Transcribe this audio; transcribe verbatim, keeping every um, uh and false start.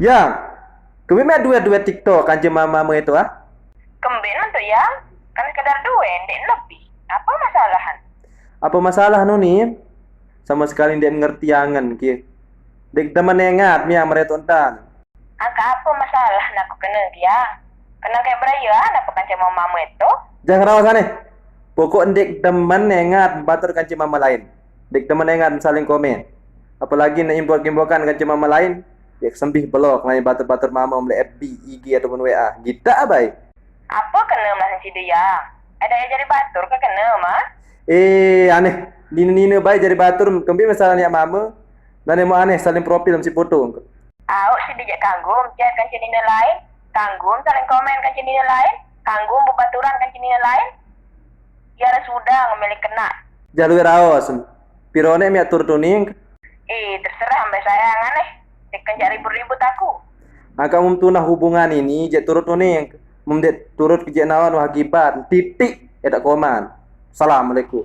Yang, kembe meh duet-duet TikTok kance mama-mama itu, ah? Kembe nonton, Yang? Kan sekedar duet, ndeq lebih. Apa masalahan? Apa masalah nu, Nin? Sama sekali ndeq mengerti angen, ki. Ndeq demen engat miang meretok entan. Angkaq ape masalah naku kene, Yang? Kenang kayak beraye, ah, nape kance mama-mama itu? Jangan raos aneh. Pokok ndeq demen engat batur kance mama lain. Ndeq demen engat saling komen. Apalagi ne imbok-imbokan kance mama lain, ye sembih belok nanya batur-batur mama meleq F B, I G ataupun W A. Gitaq abai. Ape kene mah side, Yang? Ada ye jari batur ke kene mah? Eh, aneh. Nine-nine bae jari batur, kembe masalah niaq mame. Nane mo aneh saling profil mesi foto. Aoq side jaq kanggo mechat kance nine lain, kanggo saling komen kance nine lain, kanggo bebaturan kance nine lain. Ye araq sudah ngemele kena. Jah lueq raos. Piro neq miaq turut uning? Eh, terserah mbe sayang aneh. Tekan jaq ribut-ribut aku. Angkaq mum tunah hubungan ini jaq turut uning. Mum ndeq turut ke jaq naon wah akibat. Titik. Edaq koman. Assalamualaikum.